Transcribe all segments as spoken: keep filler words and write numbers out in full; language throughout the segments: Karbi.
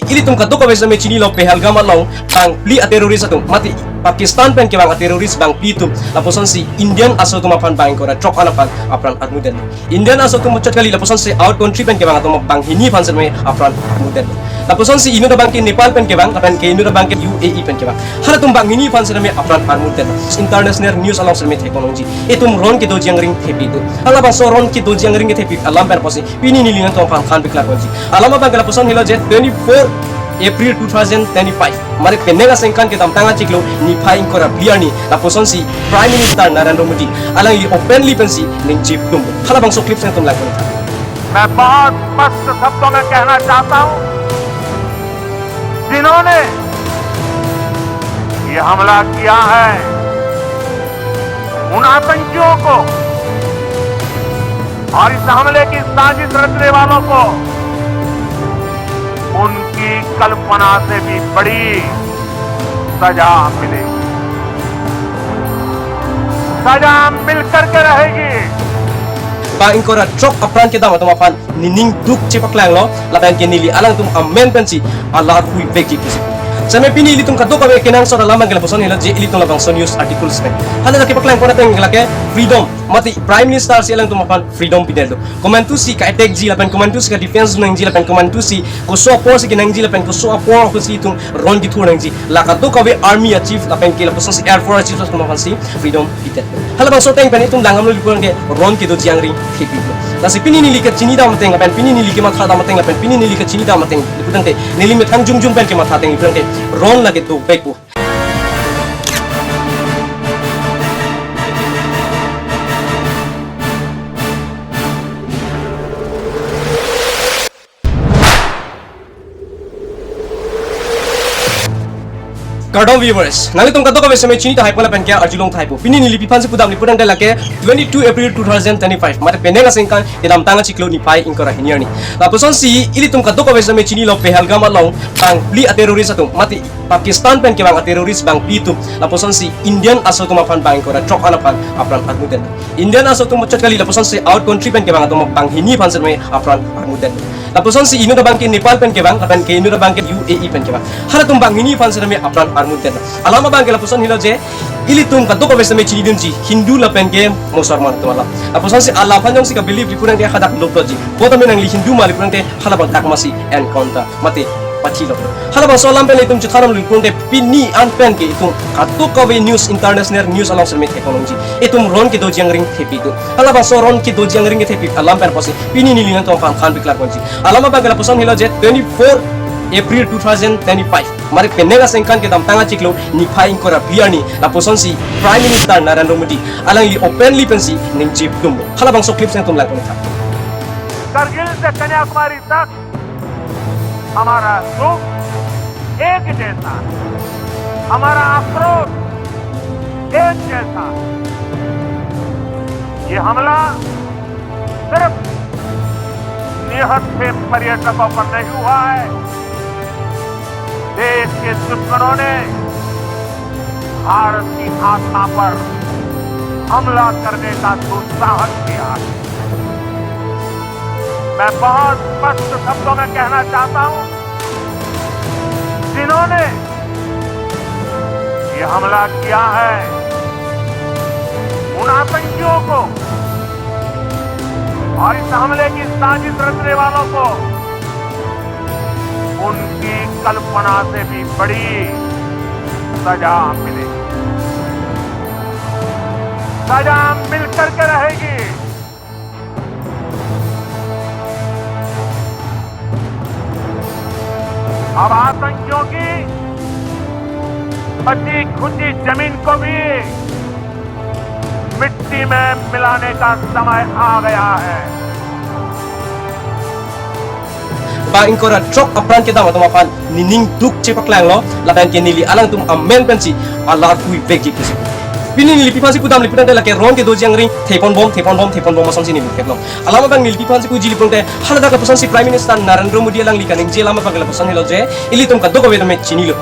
ilitum kadokave sitame chinilo, Pahalgam along bangphli a-terrorist atum, mate Pakistan pen kevang a-terrorist bangphli atum, lapusonsi Indian aso atum aphan bang ingkoi ra throk an aphan apran armutdetlo. Indian aso atum muchot kali, lapusonsi out country pen kevang atum banghini aphan sitame apran armutdetlo. Lapusonsi inut abang ke Nepal pen kevang, lapen ke inut abang ke U A E pen kevang. Halatum banghini aphan sitame apran armutdetlo. International news along sitame theklongji. Itum ron kedoji angring thepi do. Halabangso ron kedoji angring kethepi alam pen apotsi pini neli nangtum aphan than paklangponji. Alam abang ke lapuson helo je twenty-four April two thousand twenty-five. Mate penang aningkan kedamtang achiklo niphai ingkoi ra phli arni, lapusonsi Prime Minister Narendra Modi alangli openly pensi ningje pudun. Halabangso clips nangtum langpon. मैं बहुत स्पष्ट शब्दों में कहना चाहता हूं, जिन्होंने ये हमला किया है, उन आतंकियों को और इस हमले की साजिश रचने वालों को उनकी कल्पना से भी बड़ी सजा मिलेगी। सजा मिल करके रहेगी। Bang ingkoi ra throk apran kedam atum aphan nening duk chepaklanglo, lapen ke neli alangtum amen pensi alar huivekji pusi. Sitame pini ilitum kadokave kenangsot alam abang ke lapuson helo je ilitum labangso news articles pen. Hala lake paklangpon ateng lake freedom, mate Prime Minister si alangtum aphan freedom pidetlo. Komantusi ka-attackji, lapen komantusi ka-defense nangji, lapen komantusi koso aporsi kenangji, lapen koso apor apotsi itum ron kethur nangji, la kadokave army a-chief, lapen ke lapusonsi air force a-chief atum aphansi freedom pidet. Halabangso ateng pen itum langdamlo, lapu abang ke ron kedoji angring thepiklo. Lasi pini neli kachinidam ateng, lapen pini neli kemathadam ateng, lapen pini neli kachinidam ateng, lapu abang ke neli methang jongjong pen kematha ateng, lapu abang ke ron lake dovekpo. Kardom viewers, nanglitum kadokave sitame chini tahaipo lapen ke arjulong tahaipo. Pini neli pi aphansi pudam, lapu abang ke lake twenty-two April two thousand twenty-five. Mate penang aningkan kedamtang achiklo niphai ingkoi ra hini arni. Lapusonsi ilitum kadokave sitame chinilo, Pahalgam along bangphli a-terrorist atum, mate Pakistan pen kevang a-terrorist bangphli atum, lapusonsi Indian aso atum aphan bang ingkoi ra throk an aphan apran armutdetlo. Indian aso atum muchot kali, lapusonsi out country pen kevang atum banghini aphan sitame apran armutdetlo. Lapusonsi inut abang ke Nepal pen kevang, lapen ke inut abang ke U A E pen kevang. Halatum banghini aphan sitame apran armutdetlo. Alam abang ke lapuson helo je, ilitum kadokave sitame chinidunji, Hindu lapen ke Musalman atum alam. Lapusonsi hala aphan jongsi ka-believe, lapu abang ke hadak loploji. Bo tame nangli Hindu ma, lapu abang ke halabang dak masi encounter, mate pathilok. Halabangso alam pen itum chethanlo, lapu abang ke pini an pen ke itum kadokave news, international news along sitame theklongji. Itum ron kedoji angring thepi do. Halabangso ron kedoji angring kethepi alam pen apotsi pini neli nangtum aphan than paklangponji. Alam abang ke lapuson helo je twenty-four April two thousand twenty-five. Mate penang aningkan kedamtang achiklo niphai ingkoi ra phli arni, lapusonsi Prime Minister Narendra Modi alangli openly pensi ningje pudunlo. Halabangso clips nangtum langpon tha. Kargil से कन्याकुमारी तक हमारा दुख एक जैसा, हमारा आक्रोश एक जैसा। ये हमला सिर्फ निहत्थे पर्यटकों पर नहीं हुआ है। देश के दुश्मनों ने भारत की आत्मा पर हमला करने का दुस्साहस किया है। मैं बहुत स्पष्ट शब्दों में कहना चाहता हूं, जिन्होंने ये हमला किया है, उन आतंकियों को और इस हमले की साजिश रचने वालों को उनकी कल्पना से भी बड़ी सजा मिलेगी। सजा मिल करके रहेगी। अब आतंकियों की बची खुची जमीन को भी मिट्टी में मिलाने का समय आ गया है। Bang ingkoi ra throk apran kedam atum aphan nening duk chepaklanglo, lapen ke neli alangtum amen pensi alar huivekji pusi. Pini neli pi aphansi pudam, lapu abang ke lake ron kedoji angring theponbom, theponbom, theponbom asonsi neli theklong. Alam abang neli pi aphansi puji, lapu abang ke haladak lapusonsi Prime Minister Narendra Modi alangli kaningje alam abang ke lapuson helo je, ilitum kadokave tame chinilo.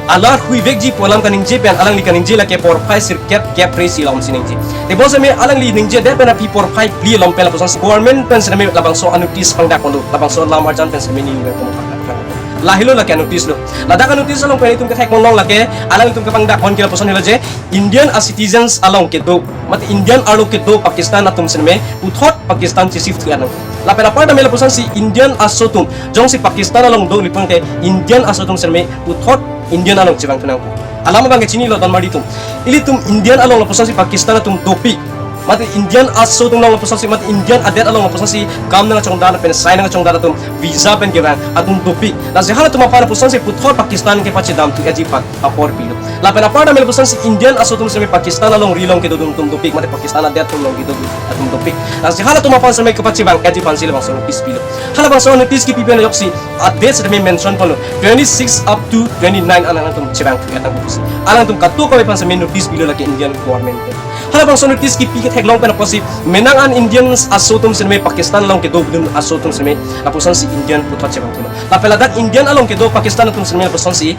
Alar huivekji pu alam kaningje pen alangli kaningje lake porphai sirkep kep kre-isi along si ningje. Tebonsitame alangli ningjedet pen aphi porphai phli along pen lapusonsi government pen sitame labangso a-notice pangdakponlo, labangso alam arjan pen sitame neli nangtum aphan. Lahelo lake notice lo. Ladak notice along pen itum kethek ponlong lake, alangtum kepangdak pon ke lapuson helo je, Indian a citizens along kedo, mate Indian arlo kedo Pakistan atum seme puthot Pakistan che-shift thu nang. Lapen apar dam lapuson si Indian aso atum, jongsi Pakistan along doli pulote Indian aso atum seme puthot Indian along chevang thu nang. Alam abang ke chinilo donmari atum. Ilitum Indian along lapuson si Pakistan atum dopik. Mate Indian aso atum along lapuson si, mate Indian adet along lapuson si kam nangchongdar pen sai nangchongdar atum visa pen kevang atum dopik. Lasi halatum aphan lapuson si puthot Pakistan kepachedam thu-etji aphan apor pilo. Lapen apar dam lapuson si Indian aso atum seme Pakistan alongri along kedodun atum dopik, mate Pakistan adet atum along kedodun atum dopik. Lasi halatum aphan seme kepachevang-etji aphan si labangso notice pilo. Halabangso notice kipi pen ajoksi a-date seme mention ponlo, twenty-six up to twenty-nine alangtum chevang thu-et nang pusi. Alangtum kadokave aphan seme notice pilo lake Indian government pen. Halabangso notice kipi ketheklong pen apotsi menang an Indian aso atum seme Pakistan along kedodun aso atum seme lapuson si Indian puthot chevang thulo. Lapen ladak Indian along kedo Pakistan atum seme lapuson si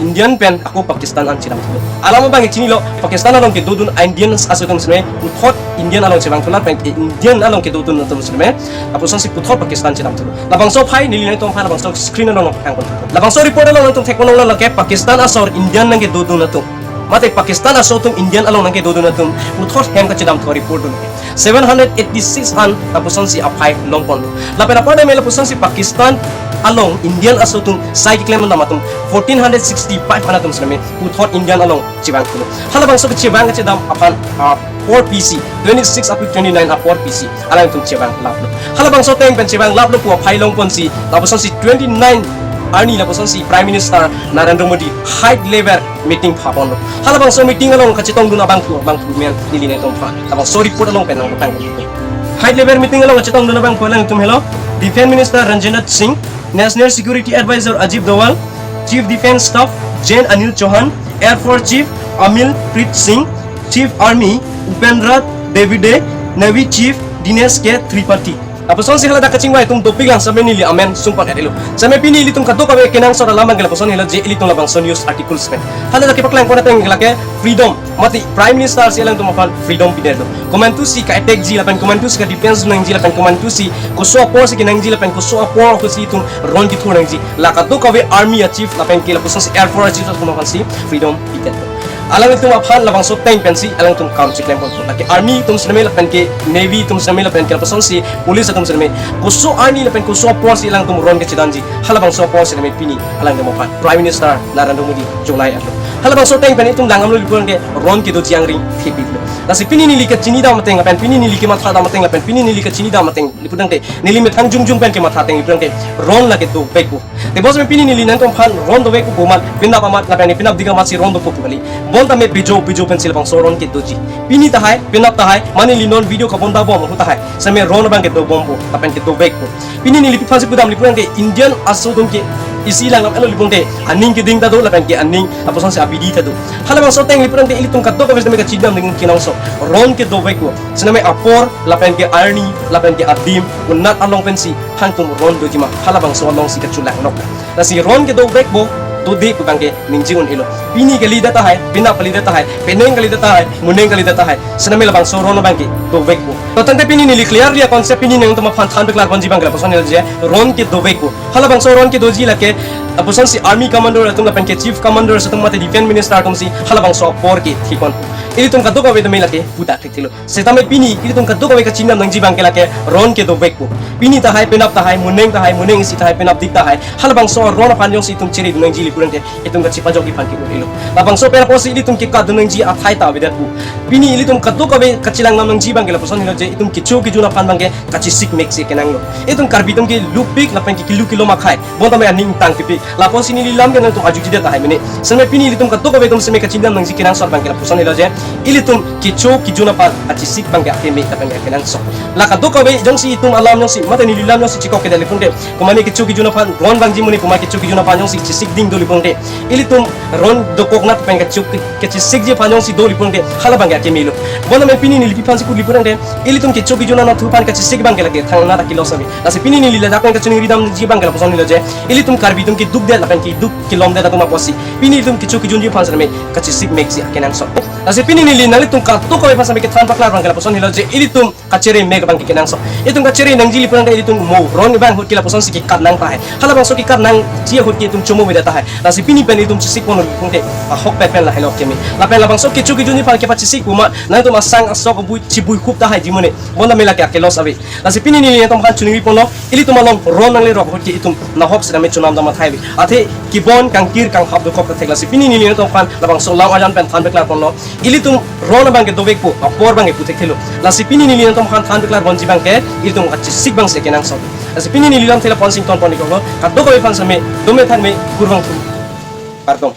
Indian pen ako Pakistan an chedam thulo. Alam abang chinilo, Pakistan along kedodun Indian aso atum seme puthot Indian along chevang thulo, pen Indian along kedodun atum seme lapuson si puthot Pakistan chedam thulo. Labangso aphai neli nangtum aphan labangso screen along nangpaklang pon thulo. Labangso report along nangtum thek ponlong lake Pakistan asor Indian nangkedodun atum, mate Pakistan aso atum Indian along nangkedodun atum puthot hem kachedam thu report dun. Seven hundred eighty-six an lapuson si aphai long ponlo. Lapen apar dam lapuson si Pakistan along Indian aso atum sai keklem dam atum fourteen hundred sixty-five an atum seme puthot Indian along chevang thulo. Halabangso kechevang kachedam aphan apor pisi, twenty-six up to twenty-nine apor pisi alangtum chevang laplo. Halabangso ateng pen chevang laplo pu aphai long ponsi lapuson si twenty-nine arni lapuson si Prime Minister Narendra Modi high level meeting pha ponlo. Halabangso meeting along kachetongdun abangphu, abangphu men neli nangtum aphan labangso report along pen nangpaklang. High level meeting along kachetongdun abangphu alangtum helo, Defence Minister Rajnath Singh, National Security Advisor Ajit Doval, Chief Defence Staff Gen Anil Chauhan, Air Force Chief Amarpreet Singh, Chief Army Upendra Dwivedi, Navy Chief Dinesh K Tripathi. Lapuson si haladak kachingvai atum dopik lang seme neli amen sung pon-et-elo. Seme pini ilitum kadokave kenangsot alam abang ke lapuson helo je ilitum labangso news articles pen. Haladak kepaklang pon ateng lake freedom, mate Prime Minister si alangtum aphan freedom pidetlo. Komantu si ka-attack-ji lapen komantu si ka-defence nangji lapen komantu si koso apor si kenangji lapen koso apor kosi itum ron kethur nangji, la kadokave army a-chief lapen ke lapuson si Air Force a-chief atum aphan si freedom pidetlo. Alangtum aphan labangso ateng pensi alangtum kam chiklem pon. Lake army atum seme lapen ke navy atum seme lapen ke lapuson si police atum seme koso arni lapen koso apor si alangtum ron kachedamji, halabangso apor seme pini alangtum aphan Prime Minister Narendra Modi jongnai-etlo. Halabangso ateng pen itum langdamlo lipun ke ron kedoji angring thepiklo. Lasi pini neli kachinidam ateng lapen pini neli kematha dam ateng lapen pini neli kachinidam ateng lipun tangte, neli methang jongjong pen kematha ateng lipun tangte, ron lake dovekpo. Tebos me pini neli nangtum aphan ron dovekpo pu amat, penap amat lapen penapdik amat si ron dopo pu kali. Bonta me bijo bijo pensi labangso ron kedoji. Pini tahai, penap tahai, mane neli non video kabonta bom ahut tahai, seme ron abang kedo bompo lapen kedovekpo. Pini neli pi aphansi pudam lipun tangte, Indian aso atum ke isi langdam-etlo lipun tangte, aning keding ta do lapen ke aning lapuson si abidi ta do. Halabangso ateng lipun tangte ilitum kadokave seme kachinidam nangji kenangsot, ron kedovekpo. Seme apor lapen ke arni lapen ke adim unat along pensi hangtum ron doji ma, halabangso along si kachelang nok. Lasi ron kedovekpo, dode pu abang ke ningje un-elo. Pini kalidet tahai, penap kalidet tahai, penang kalidet tahai, monang kalidet tahai, seme labangso ron abang ke dovekpo. To tangte pini neli clearly a-concept pini nangtum aphan thanpiklar ponji abang ke lapuson helo je ron kedovekpo. Halabangso ron kedoji lake lapuson si army commander atum lapen ke chief commander atum mate defence minister atum si halabangso apor ke thepon. Ilitum kadokave tame lake pudak thekthelo. Setame pini ilitum kadokave kachinidam nangji abang ke lake ron kedovekpo. Pini tahai, penap tahai, monang tahai, monang isi tahai, penapdik tahai, halabangso ron aphan jongsi itum cheredun nangji lipun tangte, itum kachepajokji aphan ke un-elo. Labangso pen apotsi ilitum kekadun nangji athai ta avedetpo. Pini ilitum kadokave kachelangdam nangji abang ke lapuson helo je itum kecho kejun aphan abang ke kachesik mek si kenanglo. Itum Karbi atum ke lupik lapen ke kelu kelom akhai, bonta me aning tangpipik. Lapuson si neli lam ke nangtum arjujidet tahai mene. Seme pini ilitum kadokave atum seme kachinidam nangji kenangsot abang ke lapuson helo je, ilitum kecho kejun aphan achesik abang ke akeme lapen ke akenangsot. La kadokave jongsi itum alam jongsi mate neli lam jongsi chekokkedet lipun tangte, komane kecho kejun aphan ron vangji muni, komane kecho kejun aphan jongsi chesik ding do Pulangte, ilitum ron dokok nat pen kachuk kachisikji aphan jongsi doli pulangte, hala abangke akemelo. Bonta me pini neli pi aphansi kuli pulangte, ilitum kecho kejun anatthu aphan kachisik abangke lake thangnat akelos ave. Lasi pini neli ladak pen kachiningri damji abangke lapuson helo je, ilitum Karbi atum keduk det lapen keduk kelom det atum apotsi, pini ilitum kecho kejunji aphan sitame kachisik mekji akenangsot. Lasi pini neli nanglitum kadokave aphan sitame kethan paklar abangke lapuson helo je, ilitum kachere mek abangke kenangsot. Itum kachere nangji li pulangte ilitum mo ron abang ahut ke lapusonsi kekat nang tahai. Halabangso kekat nangji ahut ke itum chomo avedet tahai. Lasi pini pen itum chisik pon pulangte ahokpet pen lahelo keme. Lapen labangso kecho kejunji aphan kepachisik pu ma nangtum asang asok abui chibui khup tahai ji mone. Bonta me lake akelos ave. Lasi pini neli nangtum aphan chiningri ponlo, ilitum along ron nanglerok ahut ke itum nahok sitame chonam dam athai ave. Athe kebon kangkir kanghap dokok kathek. Lasi pini neli nangtum aphan labangso lam arjan pen than paklar ponlo. Ilitum ron abangke dovek pu apor abangke puthekthelo. Lasi pini neli nangtum aphan than paklar ponji abangke ilitum kachisik abangsi kenangsot. Lasi pini neli lamthe lapu-an si ington pon-iklo. Kadokave aphan sitame dome than me, kurvangthu. Kardom.